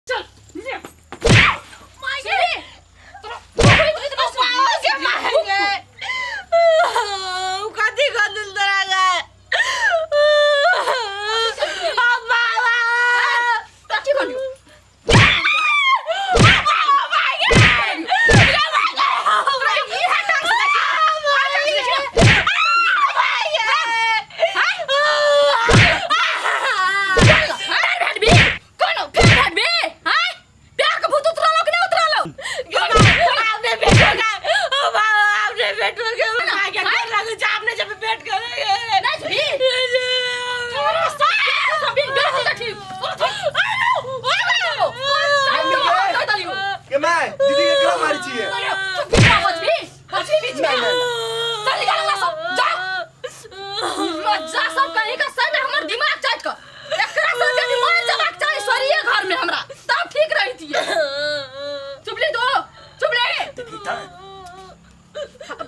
चल नीचे माय गे तोरा कथी कर दिल तोरा गे कथी कहलियो कोनो फेर भेटबी हैं प्यार के भूत उतरलो कि नहीं उतरलो आपने बेटो का ओ बाबा आपने बेटो के मां के कर लागू आपने जब बेट करेंगे नहीं सुनी तोरा सब सब बिन बेटी का ठीक के my दीदी के केना मारै छियै चल निकाल सब जा लज्जा सब कहीं का सही में हमर दिमाग चाट क एकरा सब के भी मर जबाक चाही सरिये घर में हमरा तब ठीक रहितिए चुप ले दो चुप ले देखी त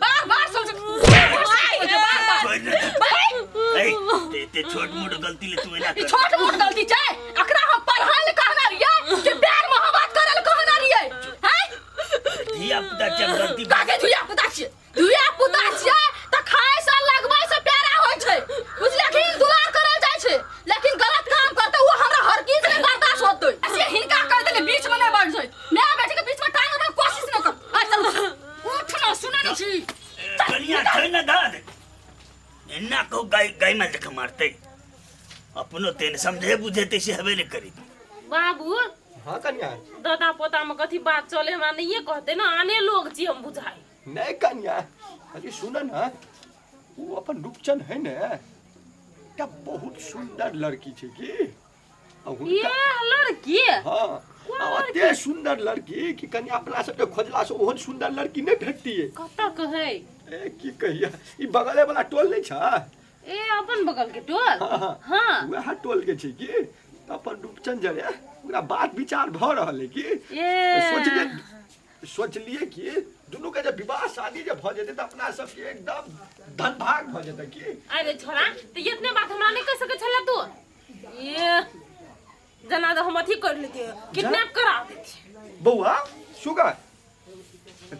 बार बार समझ बार बार छोड़ दे भाई ए ते ते छोट मोट गलती ले तू एना ई कर छोट मोट गलती छै एकरा हम पढ़ाई ले कहना रहिए कि प्यार मोहब्बत करे ले कहना रहिए हैं धिया पुता जब गलती काके धुइया पुता छियै धिया पुता छियै तऽ खाय से लगबै से प्यारा होइ छै बुझलखिन दुलार करल जाइ छै लेकिन गलत काम करतै ओ हमरा हरगिज नहि बर्दाश्त होतै से हिनका कह देले बीच में नहि बढ़ जाइ माय बेटी के बीच में टांग रखने कोशिश न कर आ चल उठ न सुनै नहि छी कनिया छै ना दाद एना कहू गाय गाय माल जकाँ मारतै अपनो तेन समझे बुझेतै से हेबे नहि करी बाबू हाँ कन्या दादा पोता में कथी बात चले हमरा नहिए कहते ना आने लोग छी हम बुझाई नहीं कन्या अरे सुन ना वो अपन रूपचंद है ने एकटा बहुत सुंदर लड़की छै की आ ये हुनका लड़की हाँ आ ओते सुंदर लड़की कि कन्या अपना सबके खोजला से ओहन सुंदर लड़की नहीं भेटती है कतऽ कहै ए की कहिया ई बगले वाला टोल नहीं छै ए अपन बगल के टोल हाँ, हाँ वएह टोल के छै की तऽ अपन रूपचंद जरे ओकरा बात विचार भऽ रहल है की ए सोचलिए सोचलिए कि दुनू के जे विवाह शादी जे भऽ जेतै तऽ अपना सबके एकदम धनभाग भऽ जेतै की अरे छोरा तो इतने बात हमरा नहीं कह सके छला तू ये जना तो हम अथी कर लेते किडनैप करा देती बौआ सुगर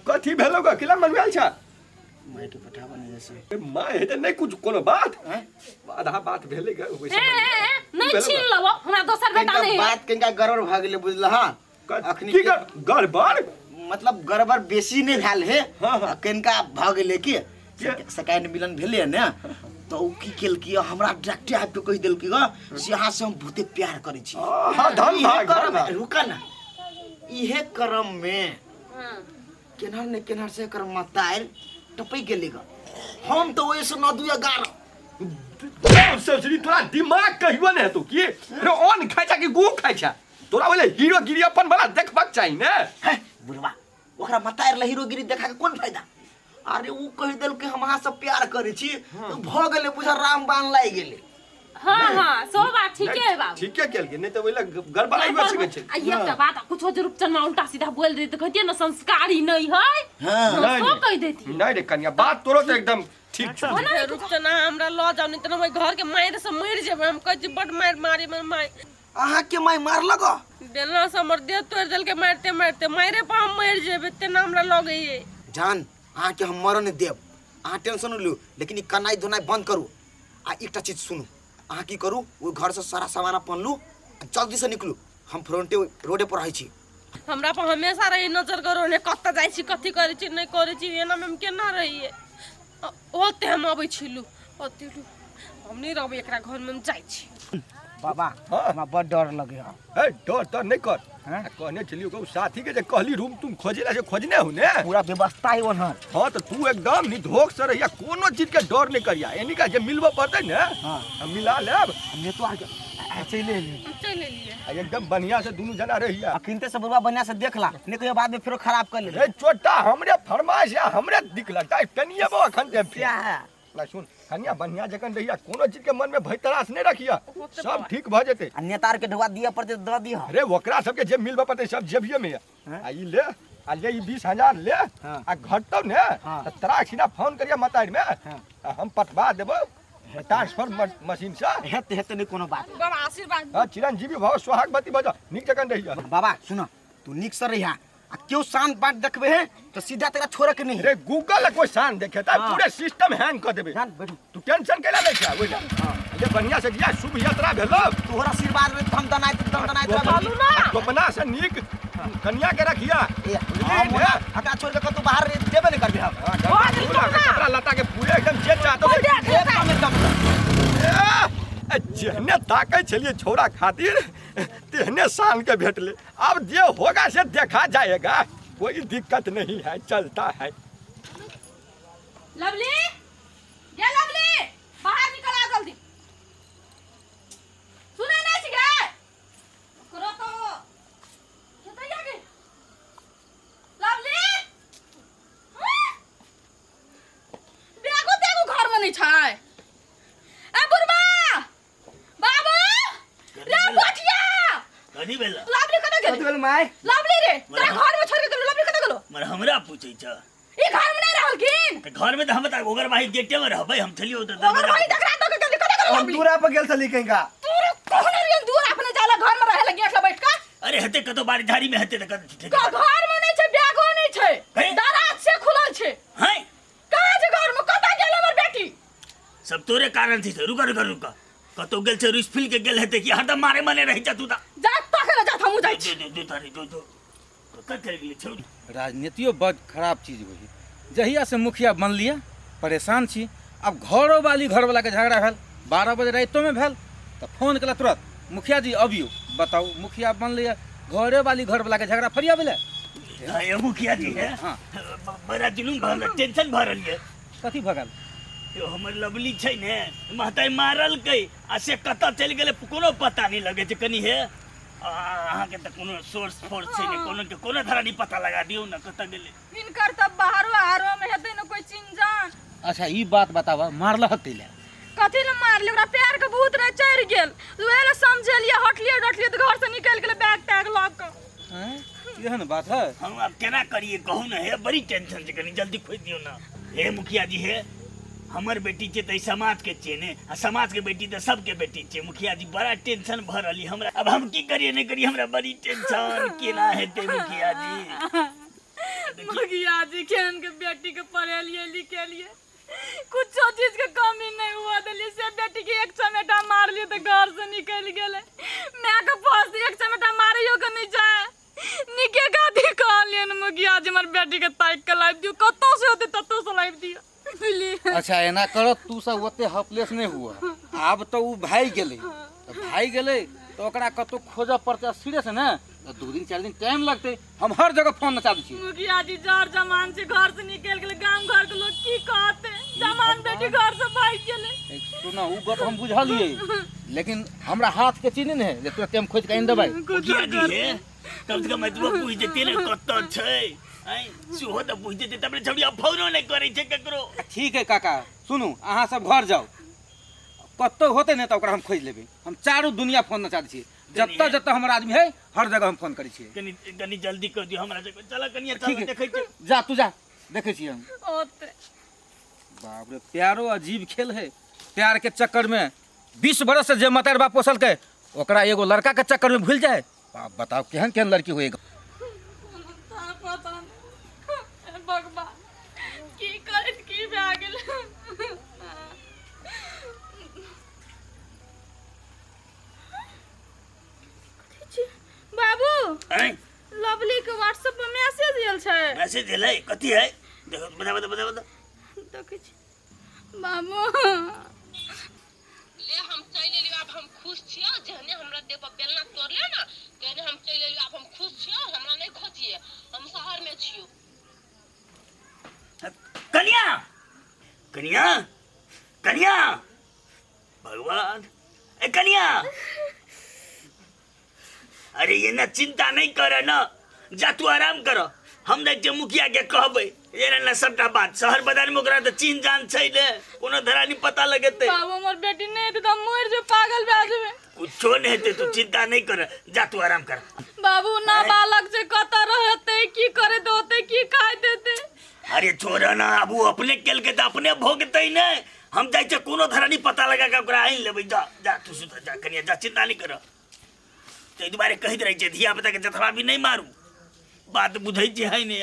कथी भेलौ ग किला मनवायल छ माय के पठाबा ने जैसे ए, माय हेतै नहि कुछ कोनो बात आधा बात भेलै ग ओहि ए, समय ए, ए, नहीं भेलौ ग? छीन लबो हमरा दोसर बेटा कनिका नहीं है बात कनिका गड़बड़ भऽ गेलै बुझलह हँ अखनी की गड़बड़ मतलब गड़बड़ बेसी नहि भेल हे हाँ, हाँ। आ कनिका भऽ गेलै कि के? सेकेंड मिलन भेलै ने तऽ ओ की केलकी हमरा डायरेक्टे आबि कऽ कहि देलकी ग से अहाँ से हम बहुते प्यार करै छी हाँ धन इहे भाग धन क्रम भाग रुका ना इहे क्रम में हाँ। केनहर ने केनहर से एकर मतारि टपकि गेलै ग हम तऽ ओहिसँ नौ दू एगारह तब ससुरी तोरा दिमाग कहियो ने हेतौ की रे अन्न खाइ छा कि गु खाइ छा तोरा बोले हीरोगिरी अपन वाला देखबाक चाही ने है बुढ़वा ओकरा मतारि ला हीरोगिरी देखा के कोन फायदा अरे ऊ कहि देलकै हम अहाँ से प्यार करै छी तऽ भऽ गेलै बुझा रामबाण लागि गेलै हाँ हाँ सो बात ठीके है बाबू ठीके केलकै नहि तऽ ओहि लए गड़बड़ाइयो सकै छै आ एकटा बात कुछो जे रूपचन उल्टा सीधा बोल देती तऽ कहतियै ने संस्कारी नहीं है हाँ नहि, सो नहि। कहि देती नहि रे कनिया बात तोरो तऽ एकदम ठीक छौ रूपचन अहाँ हमरा लऽ जाउ नहि तऽ हम घर के मारि से मरि जेबै हम कहै छी बड मारि मारे हमर माय अहाँके माय मारलक बेलना से हमर देह तोड़ि देलकै मारिते मारिते मारे पर हम मरि जेबै तेना हमरा लगैये जान अहाँके हम मरऽ नहि देब अहाँ टेंशन नहि लियौ लेकिन ई कनाइ धोनाइ बंद करू आ एकटा चीज सुनू अहाँ की करू ओहि घरसँ सारा सामान अपन लू आ जल्दीसँ निकलू हम फ्रंटे रोडे पर रहै छी हमरा पर हमेशा रही नजर करो ने कतऽ जाइ छी कथी करै छी नहि करै छी एनामे हम केना रहियै ओते हम अबै छी लू ओते लू हम नहि रहबै एकरा घरमे हम जाइ छी बाबा हाँ। हमरा बड़ डर लगे है हे डर तर नहि कर हैं? आ कहने छलियौ कहू साथी के जे कहली रूम तुम खोजे ला से खोजने हो ने पूरा व्यवस्था है ओनहर हाँ तो तू एकदम निधोक से रहिया कोनो चीज के डर नहीं करिया एनी का जे मिलबो पड़तै ने हाँ। हम मिला लेब हम तो आके चलि एलियै चलि एलियै आ एकदम बढ़िया से दुनू जना रहिया अखिनते से बुढ़वा बढ़िया से देख ला नहीं कहियो बाद में फेरो खराब कर ले रे चोटा हमरे फरमाइश या हमरे दिख लगता है कनिए बो अखन जे क्या है ना सुन कनिया बढ़िया जखन रहिया कोनो चीज के मन में भय तरास नहीं रखिया सब ठीक भ जेते आ नेतार के ढुआ दिया पड़ते दऽ दिह अरे ओकरा सबके जे मिलबे पड़ते सब जेबिये में हैं? आ ई ले आ ले ई 20,000 ले। हाँ। आ घटतौ ने हाँ। त तोरा सीधा फोन करिया मतारि में। हाँ। आ हम पठवा देबौ ट्रांसफर मशीन से। हेतै हेतै, नहि कोनो बात। बाबा आशीर्वाद। हाँ, चिरंजीवी भव, सोहागवती भऽ जा, नीक जकाँ रहिया। बाबा सुन, तू नीक से रहिया आ केओ शान बाट देखबे है तो सीधा तेरा छोड़े के नहीं। रे गूगल कोई शान देखे त हाँ। पूरे सिस्टम हैंग कर देबे। जान बैठू। तू टेंशन केला लै छै ओइ ला। ये बढ़िया से जिया, शुभ यात्रा भेलो। तोहर आशीर्वाद में हम दनाइत दनाइत चलू ना। अपना से नीक कन्या के रखिया। ए, बुझलियै हम ने? एकरा छोड़ के कतौ बाहर जेबे नहीं करबे हम। हाँ, पूरा कपड़ा लत्ता के पूरे एकदम जे चाहतो से। देख लेतै। एकदम एकदम। ए, जेहने ताकै छलियै छौड़ा खातिर तेहने शान के भेटले। अब जे होगा से देखा जाएगा, कोई दिक्कत नहीं है, चलता है। लवली, गे लवली, बाहर निकल आ जल्दी। सुनै नहि छी गे? ओकरो तो कतऽ गे लवली? हाँ? बैगो तैगो घर में नहीं छै। ए बुढ़बा बाबू रे बचिया। कथी भेल? लवली कतऽ गेलै? कथी भेल my? Lovely रे, तोरा घर में छोड़ के गेलो, लवली कतऽ गेलो? मगर हमरा पूछै छ? ई घर में नहीं रहलखिन। तऽ घर में तऽ हम तऽ ओकर भाई गेटे में रहबै हम छलियै ओतऽ। ओकर भाई तकरा दऽ के गेलै, कतऽ गेलो हम लवली? दूरा पर गेल छली कहीं। तोरे कहने रहियन दूर अपने जाला, घर में रहे लगी एकला बैठ के। अरे हेतै कतौ बाड़ी झाड़ी में हेतै तऽ कतौ। घर में नहीं छै, बैगो नहीं छै। हैं? दराज से खुलल छै। हैं? कहाँ छै घर में? कतऽ गेल हमर बेटी? सब तोरे कारण छै। रुक रुक रुक, कतौ गेल छै, रुस फील के गेल हेतै कि हरदम मारे मने रहि जा तू तऽ। जा ताके ले जा, हमहूँ जाइ छी। जो जो जो तारी जो जो कतऽ चलि गेलै छौड़ी? राजनीतियो बड खराब चीज होइ है। जहियासँ मुखिया बनलियै परेशान छी। आब घरो वाली घरवलाके झगड़ा भेल, 12 बजे रातिओमे भेल तऽ फोन केलक तुरंत, मुखिया जी अबियौ। बताउ, मुखिया बनलियै, घरे वाली घरवलाके झगड़ा फरियाबै लए। हाँ, ये मुखिया जी है। हाँ। बड़ा जुलूम भऽ गेल, टेंशन भऽ रहल ये। कथी भऽ गेल? यो हमर लवली छै ने, महताई मारलकै आ से कतऽ चलि गेलै कोनो पता नहि लगै छै कनि। हे अहाँके तऽ कोनो सोर्स फोर्स छै ने, कोनो के कोनो धारा नहि, पता लगा दियौ ने कतऽ गेलै। हिनकर तऽ बाहरो आरो में हेतै ने कोई चिन्ह जान। अच्छा ई बात बताबऽ, मारलहक कैला? कथी ले मारले? ओकरा पैर के भूत रहे, चढ़ि गेल, उहे ले समझेलियै, हटलियै डटलियै तऽ घर से निकलि गेलै बैग तैग लऽ कऽ। आँय, एहन बात है? हम आब केना करियै कहू ने हे, बड़ी टेंशन छै, कनि जल्दी खोजि दियौ ने हे मुखिया जी। हे हमर बेटी छै तऽ ई समाजके छियै ने, आ समाजके बेटी तऽ सबके बेटी छियै। मुखिया जी, बड़ा टेंशन भऽ रहल यऽ हमरा, आब हम की करियै नहि करियै, हमरा बड़ी टेंशन, केना हेतै मुखिया जी? मुखिया जी, केहन के बेटी के पढ़ेलियै लिखेलियै, कुछो चीज के कमी नहीं हुआ देलियै, से बेटी के एक चमेटा मारलियै तऽ घर से निकलि गेलै। माय के पास एक चमेटा मारैयो के नहीं जाए। निके गादी कहलियनि मुखिया जी, हमर बेटी के ताकि के लाबि दियौ, कतौ से होतै ततौ से लाबि दियौ प्लीज। अच्छा एना कर, तू सब ओते हपलेस नहि हुआ। आब तऽ ओ भागि गेलै तऽ भागि गेलै, तऽ ओकरा कतहु खोजऽ पड़तै सीरियस ने, तऽ 2 दिन 4 दिन टाइम लगतै। हम हर जगह फोन नचा दै छियै। मुखिया जी, जर जमान छै, घर से निकलि गेलै, गाम घर के लोग की कहतै, जमान बेटी घर से भागि गेलै। ए, सुन, ओ गप हम बुझलियै, लेकिन हमरा हाथ के चीज नहि ने है जे तुरते हम खोजि कऽ आनि देबै। मुखिया जी हे, कम से कम एतबो पूछि देतियै ने कतऽ छै। आँय, सेहो तऽ पूछि देतै तब ने। छौड़ी आब फोनो नहि करै छै ककरो। ठीक है काका, सुनू, अहाँ सब घर जाउ, कतहु होतै ने तऽ ओकरा हम खोजि लेबै। हम चारू दुनिया फोन नचा दै छियै, जतऽ जतऽ हमर आदमी है हर जगह हम फोन करै छियै। कनि कनि जल्दी कर दियौ हमरा सबके। चल कनिया, चल। ठीक है। देखै छियै। जा तू जा, देखै छियै हम। ओते बाप रे, प्यारो अजीब खेल है। प्यार के चक्कर में 20 बरस से जे मतार बाप पोसलकै ओकरा एगो लड़का के चक्कर में भूल जाए। बाप बताओ, केहन केहन लड़की होएगा। पता नहीं भगवान की करैत की भए गेल। बाबू। आँय? लवली के व्हाट्सएप पर मैसेज आयल छै। मैसेज एलै? कथी है? देखो, बता बता बता बता। देखै छी बाबू। ले हम चलि एलियो, आब हम खुश छियौ। जेहने हमरा देह पर बेलना तोड़ले ने तेहने हम चलि एलियो, आब हम खुश छियौ। हमरा नहि खोजिए, हम शहरमे छियौ। कनिया, कनिया, कनिया, भगवान, ए कनिया, अरे ये ना चिंता नहीं कर न, जा तू आराम कर। हम देख जे मुखिया के कहबै ये ना सबटा बात, शहर बाजार में ओकरा तऽ चिन्ह जान छै ने, कोनो धरा नहीं पता लगेतै। बाबू, हमर बेटी नहि हेतै तऽ हम मरि जेबै, पागल भए जेबै। कुछो नहीं हेतै, तू चिंता नहीं कर, जा तू आराम कर। बाबू ना बालक छै, कतऽ रहतै, की करैत होतै, की खाइत हेतै? अरे छोड़ ना, आब ओ अपने केलकै तऽ अपने भोगतै ने। हम जाइ छियै कोनो धरानी पता लगा के ओकरा आनि लेबै। जा जा तू सुत जा कनिया, जा, चिंता नहीं कर। ताहि दुआरे कहैत रहै छियै धिया पुता के जतरा भी नहीं मारू, बात बुझै छियै है ने?